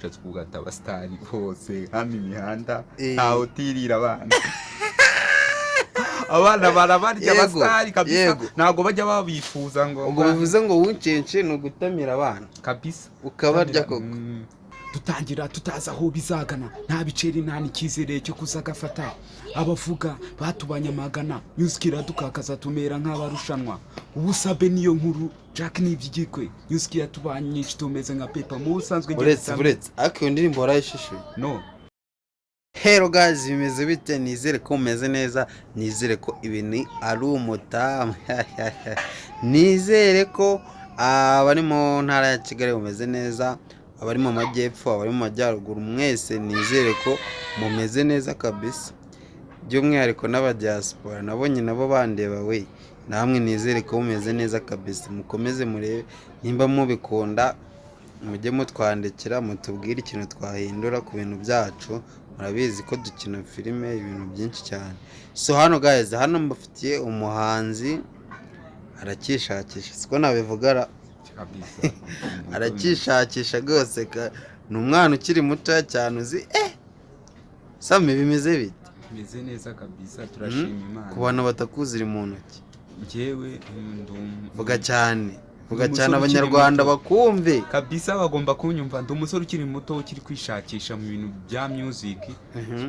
Ushatse kuvuga abasitari bose hano imihanda, ntawe utirira abana, abana barabarya. Abasitari kabisa, ntabwo bajya babifuza ngo Ubwo bivuze ngo wuncence ni ugutamira abana. Kabisa. Ukabarya koko. Dutangira tutazi aho bizagana, nta biceri, nta n'icyizere cyo kuzagafata. Abavuga batubanye amagana, music iradukakaza tumera nk'abarushanwa. Ubusabe niyo nkuru, Jack ni iby'igikwe, music yatubanye nyinshi tumeze nka pepa mu busanzwe njye Uretse, uretse, ariko iyo ndirimbo warayishishuye? No. Hello guys, bimeze bite? Nizere ko mumeze neza, nizere ko ibintu ari umutamu, nizere ko abari mu ntara ya Kigali mumeze neza, abari mu majyepfo, abari mu majyaruguru, mwese nizere ko mumeze neza kabisa, by'umwihariko n'abadiaspora nabonye nabo bandeba we, namwe nizere ko mumeze neza kabisa. Mukomeze murebe, nimba mubikunda mujye mutwandikira mutubwire ikintu twahindura ku bintu byacu. Murabizi ko dukina filime, ibintu byinshi cyane. So hano guys, hano mbafitiye umuhanzi aracyishakisha, siko nabivuga ra? Kabisa. Aracyishakisha rwose, ni umwana ukiri mutoya cyane uzi. Sami, bimeze bite? Bimeze neza kabisa, turashima Imana. Ku bantu batakuzi, iri mu ntoki? Njyewe Vuga cyane, vuga Ndi cyane, umusore ukiri Abanyarwanda muto. bakumve. Kabisa, bagomba kunyumva. Ndi umusore ukiri muto ukiri kwishakisha mu bintu bya music.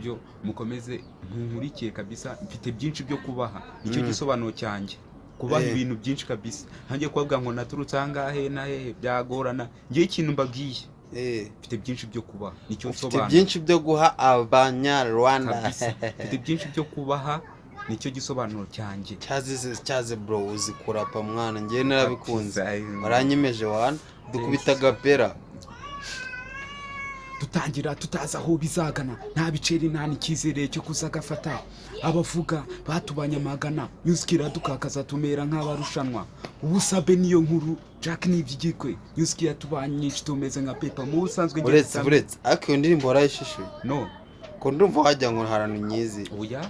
Byo mukomeze ntunkurikiye kabisa, mfite byinshi byo kubaha, nicyo gisobanuro cyanjye, kubaha ibintu byinshi kabisa. Ntangiye kubabwira ngo naturutse ahangahe na hehe byagorana. Ngewe ikintu mbabwiye, mfite byinshi byo kubaha, nicyo Ufite nsobanura. byinshi byo guha Abanyarwanda. Kabisa, mfite byinshi byo kubaha, nicyo gisobanuro cyanjye. Cyaze cyaze bro, uzi kurapa mwana, njyewe narabikunze. Kabisa. Waranyemeje wana, dukubita agapera. Dutangira tutazi aho bizagana, nta biceri, nta n'icyizere cyo kuzagafata. Abavuga batubanye amagana, music iradukakaza tumera nk'abarushanwa. Ubusabe niyo nkuru, Jack ni iby'igikwe, music yatubanye nyinshi tumeze nka pepa mu busanzwe njye Uretse, uretse, ariko iyo ndirimbo warayishishuye? No. Ko ndumva wagira ngo haranu nyizi. Oya.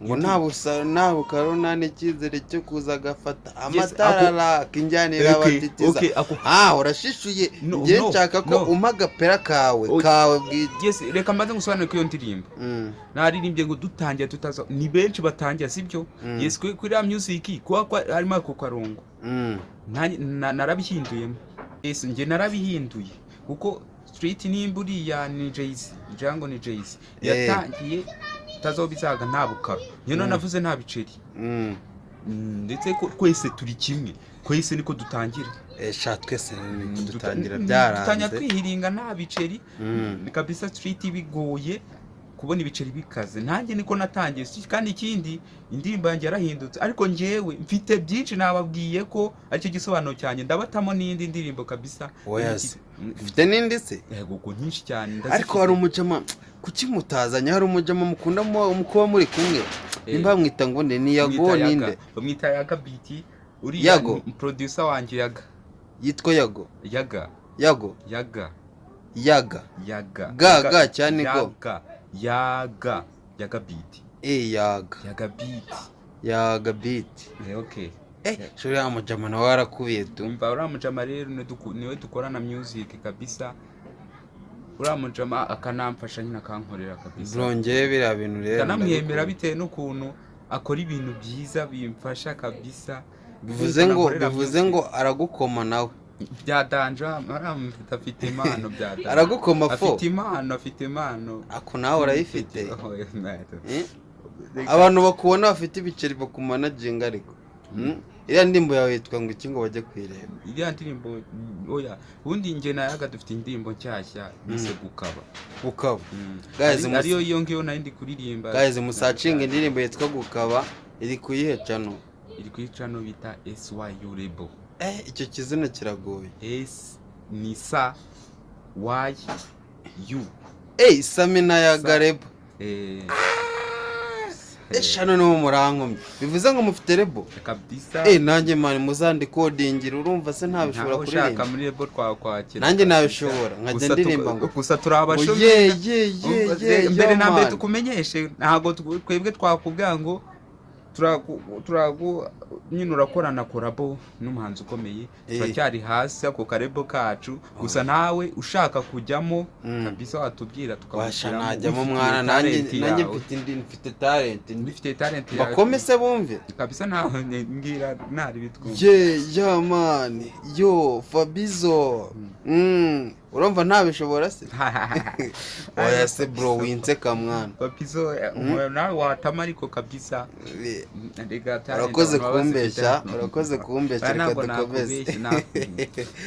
Ngo nta busa, nta bukaro, nta n'icyizere cyo kuza agafata Yes, amatara araka injyanira abatitiza. Okay, ako Ah, urashishuye. No, Njye no, nshaka ko no. umpa agapera kawe, Oya. kawe bwite. Yes, reka mbanze ngusobanure ko iyo ndirimbo naririmbye ngo dutangira tutaza, ni benshi batangira, sibyo? Yes, kuri ya music kuba harimo ako karongo. Narabihinduyemo. Yes, njye narabihinduye kuko street nimba uriya ni Jay-Z, ngira ni Jay-Z, yatangiye tazo bizaga nta bukaro, njye none navuze nta biceri. Ndetse ko twese turi kimwe, twese niko dutangira. Sha, twese niko dutangira. Dutangira Byaranze. twihiringa nta biceri kabisa, street bigoye kubona ibiceri bikaze. Nanjye niko natangiye. Kandi ikindi, indirimbo yanjye yarahindutse, ariko njyewe mfite byinshi, nababwiye ko aricyo gisobanuro cyanjye. Ndabatamo n'indi ndirimbo kabisa. Oya se. Ufite n'indi se? Yego, ubwo nyinshi cyane ndazifite. Ariko hari umujama, kuki mutazanye? Hari umujama mukunda mu kuba muri kumwe. Nimba bamwita ngo nde? Ni Yago? Bamwita Yaga. Ninde? Bamwita Yaga Beat uriya. Yago? Ni producer wanjye, Yaga. Yitwa Yago? Yaga. Yago? Yaga. Yaga? Yaga. Ga, Yaga. ga cyane go. Yaga, Yaga, Yaga Beat. Yaga. Yaga Beat. Yaga Beat. Okay. Shuri ya mujama nawe warakubiye tu. Umva, uriya mujama rero niwe dukorana music kabisa. Uriya mujama akanamfasha nyine, akankorera kabisa. Bro, njyewe biriya bintu rero Ndanamwemera ndabikunda. bitewe n'ukuntu akora ibintu byiza bimfasha kabisa. Bivuze ngo Ankorera bivuze music. ngo aragukoma nawe. Bya danger, afite impano bya danger. Aragukoma fo. Afite impano, afite impano. Ako nawe urayifite. Eh? Eh? Abantu bakubona bafite ibiceri bakumanaginga, ariko Iriya ndirimbo yawe yitwa ngo iki ngo bajye kuyireba? Iriya ndirimbo, oya, ubundi njye na Yaga dufite indirimbo nshyashya bise Gukaba. Gukaba. Guys, Ariyo iyo ngiyo nari ndi kuririmba. Guys, musearchinga indirimbo yitwa Gukaba, iri kuyihe channel? Iri kuri channel bita SYU Label. Icyo kizina kiragoye. S ni sa Y U. Sami na Yaga label. Shano niwo murankomye, bivuze ngo mufite label? Kabisa. Nanjye man muzandikodingira, urumva se ntabishobora Ntawe ushaka kuririmba? muri label twakwakira. Nanjye Kabisa. nabishobora, nkajya ndirimba ngo Gusa turi ngo abashomeri. Ye ye ye ye. Mbere Yo na mbere man. tukumenyeshe, ntabwo twebwe twakubwira ngo Turagu nyine urakorana collabo n'umuhanzi ukomeye. Turacyari hasi ako karebo kacu gusa, nawe ushaka kujyamo kabisa watubwira Washa tukagushyiramo. najyamo Wifitiye mwana, nanjye talent nanjye yawe. mfite indi, mfite talent. Ufite talent yawe. Bakome se bumve. Kabisa, nawe mbwira ntari bitwumva. Ye ya man, yo Fabizo. Urumva ntabishobora se? Oya se bro, winseka mwana. Papizo, nawe watama ariko kabisa. Rega talent Urakoze abantu baba bazifite. kumbeshya, urakoze kumbeshya. Oya, Reka ntabwo dukomeze. nakubeshya,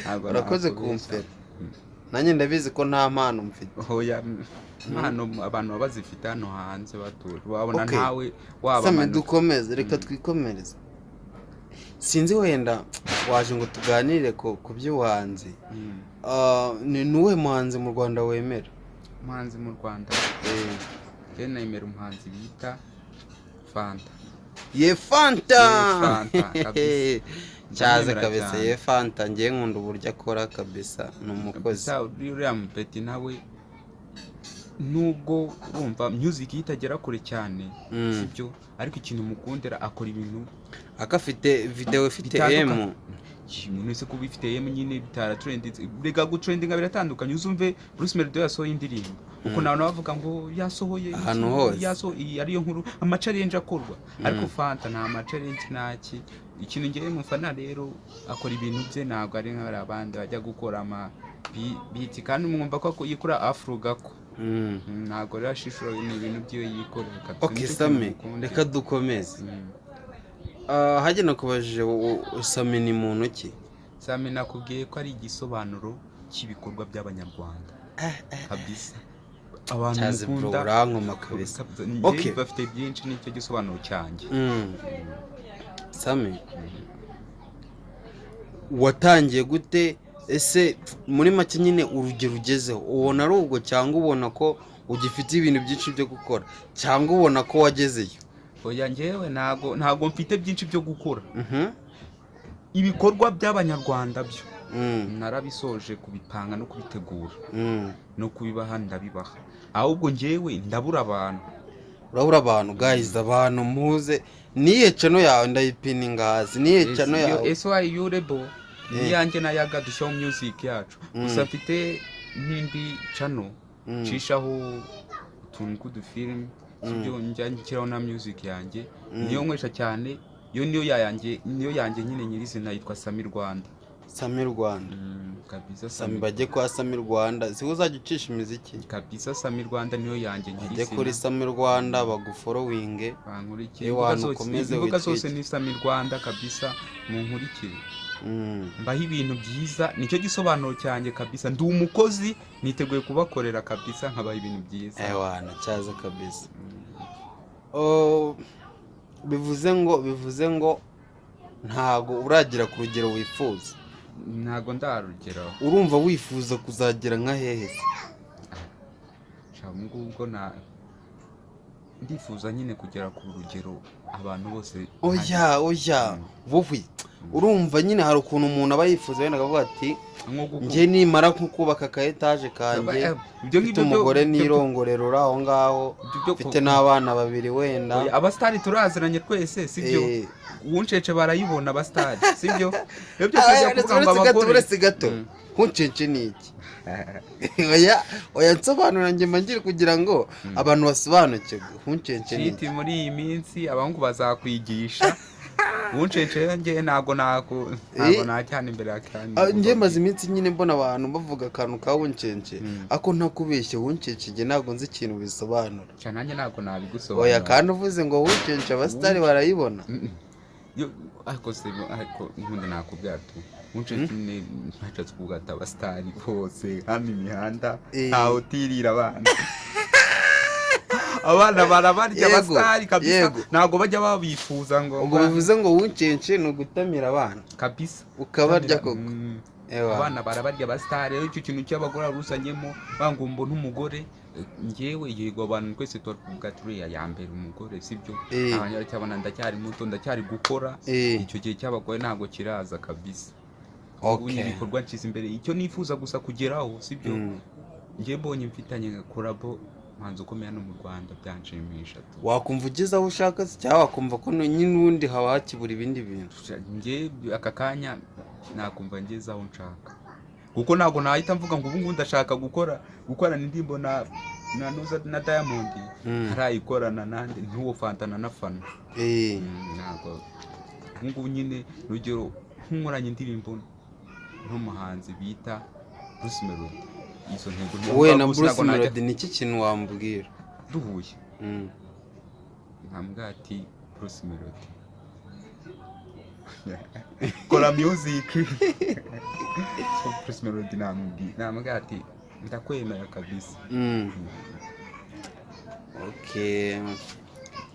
ntabwo Urakoze nakubeshya. kumfera, nanjye ndabizi ko nta mpano mfite. Oya, impano abantu baba bazifite hano hanze batura wabona Okay. ntawe Sami, wabamanuka. dukomeze, reka twikomereze. Sinzi wenda waje ngo tuganire ku by'ubuhanzi. Ah, ni uwuhe muhanzi mu Rwanda wemera? Umuhanzi mu Rwanda? Njye nemera umuhanzi bita Fanta. Ye Fanta! Ye Fanta, kabisa. Cyaze Ndamwemera kabisa. cyane. Ye Fanta, ngiye nkunda uburyo akora kabisa, ni umukozi. Kabisa, uriya mupeti nawe nubwo wumva music ye itagera kure cyane, sibyo, ariko ikintu mukundira akora ibintu Aka afite video ifite bitandukanye. M. Umuntu wese kuba ifite M nyine bitaratrendinze, rega gutrendinga biratandukanye. Uzumve Bruce Melody yasohoye indirimbo uko nawe bavuga ngo yasohoye iki, Ahantu hose. yasohoye iyi ariyo nkuru, amachallenge akorwa. Ariko Fanta nta machallenge, ntaki. Ikintu ngewe mufana rero, akora ibintu bye, ntabwo ari nk'abari abandi bajya gukora ama beat kandi mwumva ko yikora afro gako. Ntabwo rero ashishura, ni ibintu byiwe yikorera kabisa. Okay. Nicyo Sami, kintu mukundira. reka dukomeze. Ah, hajya nakubajije Sami ni muntu ki? Sami nakubwiye ko ari igisobanuro cy'ibikorwa by'Abanyarwanda kabisa, abantu Cyaze bro, mukunda. urankoma kabisa. Kabisa, njye Okay. bafite byinshi, nicyo gisobanuro cyanjye. Sami, watangiye gute ese? Muri make nyine urugero ugezeho ubona ari ubwo, cyangwa ubona ko ugifite ibintu byinshi byo gukora, cyangwa ubona ko wagezeyo? Oya, njyewe ntago mfite byinshi byo gukora. Ibikorwa by'Abanyarwanda byo narabisoje kubipanga no kubitegura no kubibaha, ndabibaha. Ahubwo njyewe ndabura abantu. Urabura abantu. Guys, abantu muze, niye channel yawe ndayipininga hasi, niye channel yawe? SYU Label ni iyanjye na Yaga, dushyiraho music yacu. Gusa mfite n'indi channel nshishaho utuntu tw'udufilm, sibyo, njya nshyiraho na music yanjye, niyo nkoresha cyane. Iyo niyo yayanjye, niyo yanjye nyine nyirizina, yitwa Sami Rwanda. Sami Rwanda. Kabisa. Sami, bajye kwa Sami Rwanda, siho uzajya ucisha imiziki? Kabisa, Sami Rwanda niyo yanjye Bajye kuri nyirizina. Sami Rwanda bagufollowinge. Bankurikire. Ewana, ukomeze Imbuga zose witwike. ni Sami Rwanda kabisa, munkurikire. Mbaho ibintu byiza, nicyo gisobanuro cyanjye kabisa. Ndi umukozi, niteguye kubakorera kabisa, nkabaha ibintu byiza. Ewana, cyaza kabisa. Oh, bivuze ngo ntago uragera ku rugero wifuza? Ntago ndarugeraho. Urumva wifuza kuzagera nka hehe se? Sha, ubu ngubwo na ndifuza nyine kugera ku rugero abantu bose. Oya, oya, wowe urumva nyine hari ukuntu umuntu aba yifuza wenda akavuga ati Nko njye nimara nko kubaka aka etaje kanjye, Ibyo mfite ngibyo umugore nirongorera uri aho ngaho, mfite n'abana babiri wenda. Oya, abasitari turaziranye twese, sibyo? Uwuncece barayibona abasitari, sibyo? Iyo byose Ah, bijya uretse kuvuga ngo uretse gato, abagore uretse gato. Nkuncece ni iki? Oya, oya, nsobanura, njye mba ngiye kugira ngo abantu basobanukirwe, nkuncece ni Shiti, iki? muri iyi minsi abahungu bazakwigisha uwuncece. Njye ntabwo najyana imbere ya kandi. Ah, njye maze iminsi nyine mbona abantu bavuga akantu ka wuncence, ako ntakubeshye, wuncence njye ntabwo nzi ikintu bisobanura. Cyane, nanjye ntabwo nabigusobanura. Oya, kandi uvuze ngo wuncence abasitari barayibona. Ariko se, ariko nkunda nakubwira tu wuncece nyine ntashatse kuvuga ati abasitari bose hano imihanda ntawe utirira abana, abana barabarya. Abasitari kabisa ntabwo bajya babifuza ngo Ubwo bivuze ngo wuncence ni ugutamira abana? Kabisa. Ukabarya koko? Ewa. Abana barabarya abasitari. Rero icyo kintu cy'abagore waruzanyemo banga mbona umugore, njyewe yego, abantu twese tuvuga turiya ya mbere umugore, sibyo? Abantu ndacyari muto, ndacyari gukora. Icyo gihe cy'abagore ntabwo kiraza kabisa. Ubu ni ibikorwa nshyize imbere, icyo nifuza gusa kugeraho, sibyo? Njye mbonye mfitanye collabo Umuhanzi ukomeye hano mu Rwanda byanshimisha tu. Wakumva ugeze aho ushaka se, cyangwa wakumva ko nyine ubundi haba hakibura ibindi bintu? Njye aka kanya nakumva ngeze aho nshaka, kuko ntabwo nahita mvuga ngo ubu ngubu ndashaka gukorana indirimbo na Nuza na Diamond, ntarayikorana nande n'uwo Fanta na Fana. Ntabwo ubu ngubu nyine, urugero nk'unkoranye indirimbo n'umuhanzi bita Bruce Melody, izo ntego Wowe na gusa Bruce ntabwo najya- Melody, ni iki kintu wambwira? Duhuye nkambwira ati: "Bruce Melody, kora music." So Bruce Melody namubwira ati: "Ndakwemera kabisa." Okay,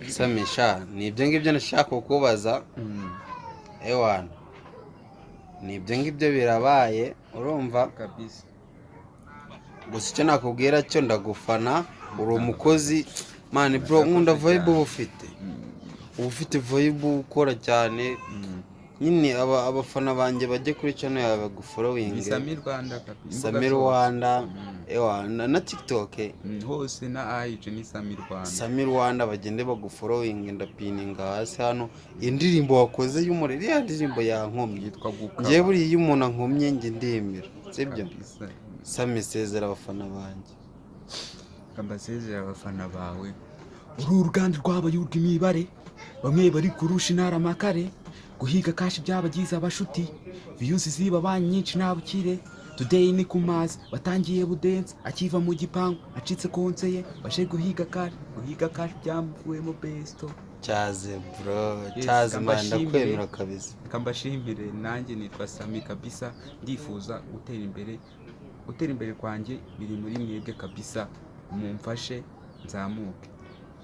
Samisha, ni ibyo ngibyo nashaka kukubaza. Ewana, ni ibyo ngibyo birabaye, urumva? Kabisa. Gusa icyo nakubwira cyo, ndagufana, uri umukozi man, bro. Nkunda vibe uba ufite, uba ufite vibe ukora cyane. Nyine abafana banjye bajye kuri channel yawe Ni bagufollowinge. Sami Rwanda kabisa, imbuga Sami zose. Rwanda, ewana, na TikTok. Hose na IG ni Sami Rwanda. Sami Rwanda, bagende bagufollowinge. Ndapininga hasi hano indirimbo wakoze y'umuriro, iriya ndirimbo yankomye. Yitwa Gukaba. Ngewe buriya iyo umuntu ankomye njye ndemera, sibyo? Kabisa. Sami, sezera abafana banjye. Mbasezera abafana bawe. Uru ruganda rw'abayurwa imibare, bamwe bari kurusha intara amakare, guhiga cash byabagize abashuti, views ziba banki nyinshi nta bukire. Today ni ku mazi batangiye budense, akiva mu gipangu acitse konseye, baje guhiga cash, guhiga cash byamuvuyemo besto. Cyaze bro. Yes, Cyaze man. mbashimire. Ndakwemera kabisa. Reka mbashimire, nanjye nitwa Sami kabisa. Ndifuza gutera imbere, gutera imbere kwanjye biri muri mwebwe kabisa, mumfashe nzamuke.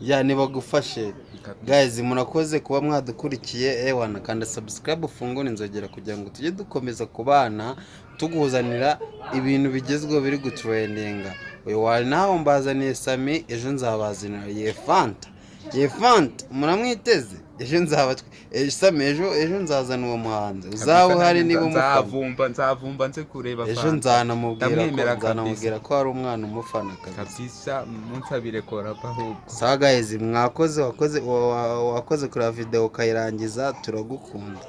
Ya, nibagufashe. Kabisa. Guys, murakoze kuba mwadukurikiye. Ewana, kanda subscribe, ufungure inzogera kugira ngo tujye dukomeza kubana, tuguzanira ibintu bigezweho biri gutrendinga. Uyu wari nawe mbazaniye Sami, ejo nzabazanira Ye Fanta. Ye Fanta muramwiteze ejo, nzaba Sami, ejo nzazana uwo muhanzi uzaba uhari niba umufana. Nzavumba nze kureba Ejo Fanta. nzanamubwira ko Ndamwemera kabisa. Nzanamubwira ko hari umwana umufana kabisa. Kabisa, munsabire korapa ahubwo. Sawa guys, mwakoze, wakoze kureba video ukayirangiza, turagukunda.